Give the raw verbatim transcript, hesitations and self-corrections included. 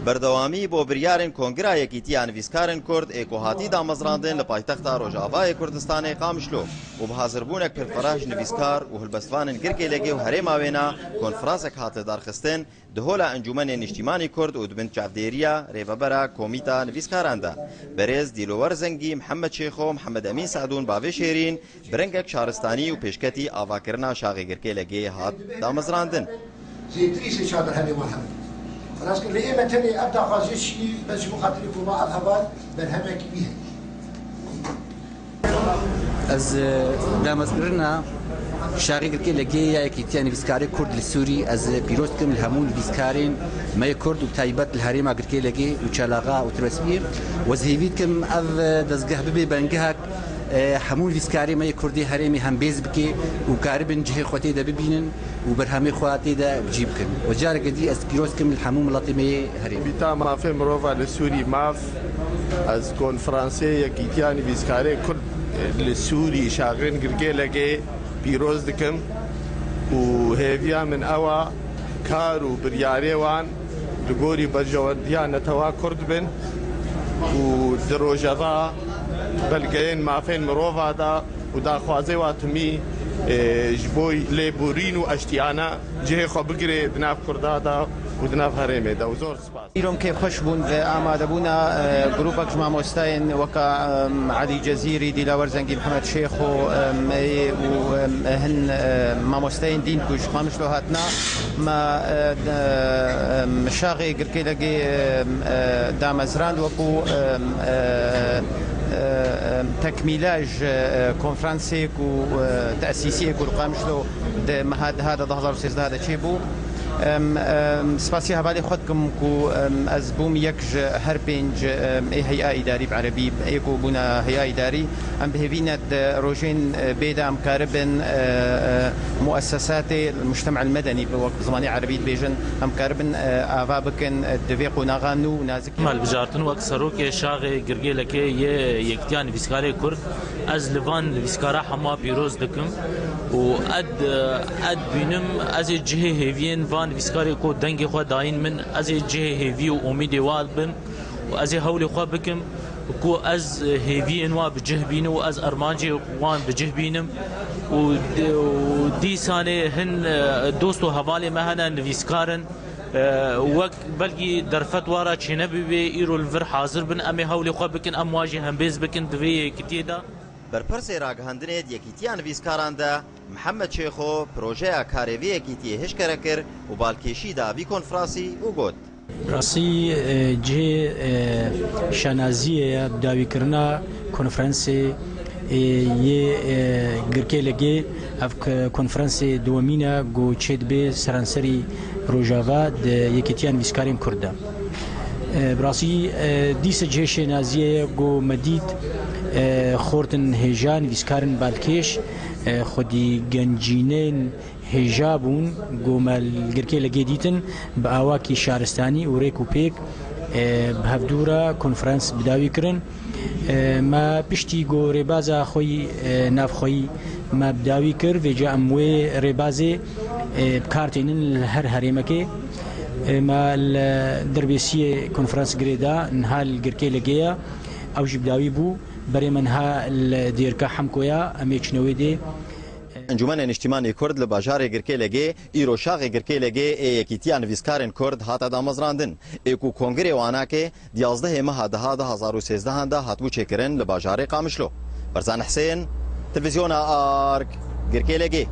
Berdewamî bo biryarên Kongira Yekîtiya Nivîskarên Kurd ê ku hatî damezrandin li paytexta Rojavayê Kurdistanê Qamişlo û bi hazirbûnek pir fereh ji nivîskar û hilbestvanên Girkê Legê û herêma wêna konferansek hate darxistin, di hola Encûmenê Niştîmanî Kurd û di bin çavdêriya rêvebera Komîta Nivîskaran de, berêz Dîlower Zengî, Mihemed Şêxo, Mihemed Emîn Sedûn, Bavê Şêrîn, bi rengek şaristanî û pêşketî avakirina şaxê Girkê Legê hat damezrandin. Zêtirî sê çar berhemê wan hene. Rast lê ême tenê ev daxwazê çî bes ji bo xatirê ku ma ev heval berhemekî wî heye. Ez, e, damezkirina şaxê Girkê Legê ya Yekîtiya Nivîskarê Kurd li Sûrî, ez pîroz dikim li hemû nivîskarên me yê Kurd û bi taybet li herêma Girkê Legê û Çalaxa û Tirbespiyê. Û ez hêvî dikim ev, e, dezgeh bibe bengehek, e, hemû nivîskarê me yê Kurdê herêmê hembêz bike û karibin cihê xwe tê de bibînin û berhemê xwe tê de bi cî bikin. Û careke dî ez pîroz dikim li hemû miletê me yê herêmê. Komîta Mafê Mirova li Sûrî, maf, ez konferansê Yekîtiya Nivîskarê Kurd li Sûrî, şaxên Girkê Legê pîroz dikim û hêviya min ew a kar û biryarê wan li gorî berjewendiya netewa Kurd bin û di rojeva belgeyên mafên mirova de û daxwazê wa timî, e, ji bo lêborîn û eştiyane cihê xwe bigire di nav Kurda de û di nav herêmê de û zor spas. Îro em kêfxweş bûn bi amadebûna, e, grûpek ji mamostayên weka, em, Elî Cezîrî, Dîlawer Zengî, Mihemed Şêxo, em, ê û, em, hin, e, mamosteyên dîn ku ji Qamişlo hatine. Me, e, de, em, şaxê Girkê Legê, em, e, damezrand wekû, em, e, e, em, tekmîla ji, e, konferansê ku, e, tesîsiyê ku li Qamişlo di meha deha de, du hezar û sêzdeh de çêbû. Em, em, spasiya hevalê xwe dikim ku, em, ez bûm yek ji her pênc, em, ê heya îdarî bi erebî, ê ku bûne heya îdarî. Em bi hêvî ne di rojên, e, bê de em karibin, e, e, muessesatê mujtemel medenî, bi wek bi zimanê erebî dibêjin, em karibin, e, ava bikin, e, di vê qonaxa nû û nazik. Malbijartin wek serokê şaxê Girgêlekê yê Yekîtiya Nivîskarê Kurd, ez li van nivîskara hema pîroz dikim û ed, ed bînim, ez ê cihê hêviyên van nivîskarê ku dengê xwe dayîn min, ez ê cihê hêvî û umîdê wan bim û ez ê hewlê xwe bikim ku ez hêviyên wan bi cih bînim û ez armancê wan bi cih bînim û, û dîsanê hin, e, dost û hevalê me hene nivîskar in. E, wek belkî derfet wan re çênebûbê, îro li vir hazir bin, em ê hewlê xwe bikin, em wan jî hembêz bikin di vê yekîtiyê de. Berpirsê ragihandinê di Yekîtiya Nivîskaran de Mihemed Şêxo projeya karê vê yekîtiyê hişkere kir û balkêşî da vî konferansî û got. Rastî, e, cihê, e, şanaziyê ye bi dawîkirina konferansê, e, yê, e, Girkêlekê. Ev k-, konferansê dewemîn e ku çêdibe seranserî Rojava di Yekîtiya Nivîskarên Kurd de. E, bi rastî, e, dîsa cihê şênaziyê ye ku me dît, e, xortin hêja, nivîskarên balkêş, e, xwedî gencînên hêja bûn ku me li Girkêlekê dîtin, bi awakî şaristanî û rêk û pêk, e, bi hevdû re konferans bi dawî kirin. E, me piştî ku rêbaza xwe yî, e, navxweyî me bi dawî kir, vêca em wê rêbazê, e, bi kar tînin li her herêmekê. E, me li Dirbêsiyê konferans girê da, niha li Girkêlekê ye. Ew jî bi dawî bû. Berê me niha li Dêrika Hemko ya, em ê çine wê dê. Encûmenê Niştîmanî Kurd li bajarê Girkêlekê, îro şaxê Girkêlekê ê Yekîtiya Nivîskarên Kurd hate damezrandin, ê ku kongirê wan a ke di yazdehê meha deha du hezar û sêzdehan de hatibû çêkirin li bajarê Qamişlo. Berzan Hisên, Televîzyona Ark, Girkêlekê.